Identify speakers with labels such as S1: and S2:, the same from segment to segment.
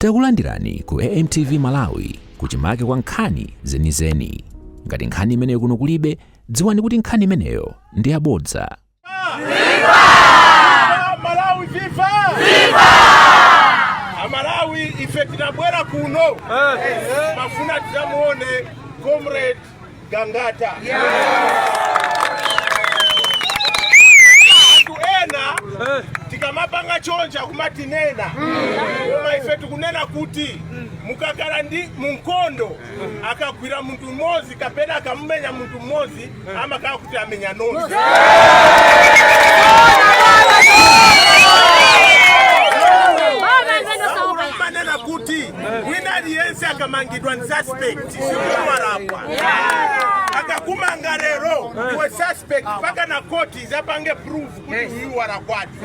S1: Takulandirani ku AMTV Malawi kuchimake kwa nkhani zenizeni. Ngati nkhani imeneyo kuno kulibe, dziwani kuti nkhani imeneyo ndi yabodza.
S2: Malawi viva! Viva! Amalawi, ife tinabwera kuno mafuna tizamuone Comrade Gangata. Anthu ena tikamapanga chonja kumatinena, koma ife tikunena kuti mukakhala ndi munkondo, akagwira munthu mmodzi kapena akamumenya munthu mmodzi, amakhala kuti amenya nonse. Manena kuti wina aliyense akamangidwa ni suspect, sikuti walakwa. Akakumanga lero, iwe suspect mpaka na koti izapange proof kuti uyu walakwadi.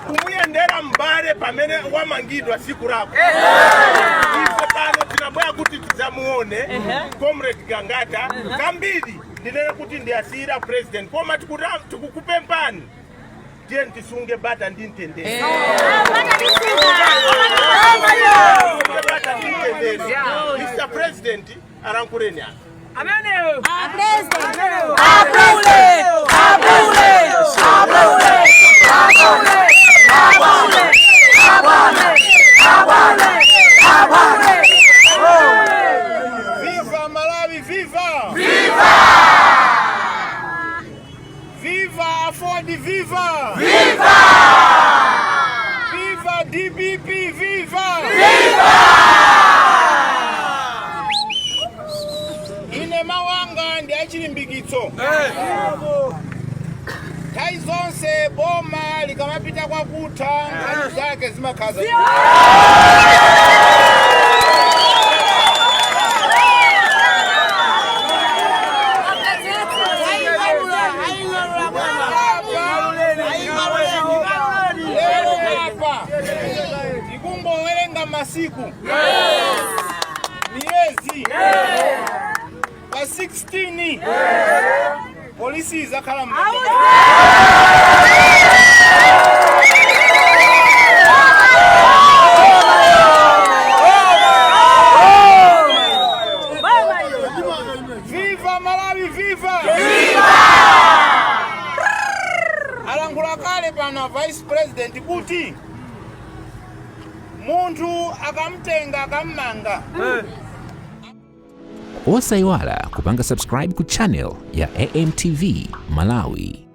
S2: Kumuyendera mbale pamene wamangidwa siku lako. Ife pano tinabwera kuti tizamuone Comrade Gangata. Kambiri ndinene kuti ndiyasiyira president, koma tikukupempani, tiye tisunge bata ndi mtendere. Tisunge bata ndi mtendere. Mr President, alankhuleni apa.
S3: Ameneyo.
S2: Viva Malawi, viva! Viva! Viva Aford, viva! Viva! Viva DPP, viva! Viva! Ine mawanga ndi achilimbikitso. Nthawi zonse boma likamapita kwakutha, nkhani zake zimakhaza. Lero apa tikungowerenga masiku, miyezi. Pa 16 polisi izakhala m'manja. Viva Malawi, viva! Alankhula kale pana vice president kuti munthu akamtenga, akammanga.
S1: Osayiwala kupanga subscribe ku channel ya AMTV Malawi.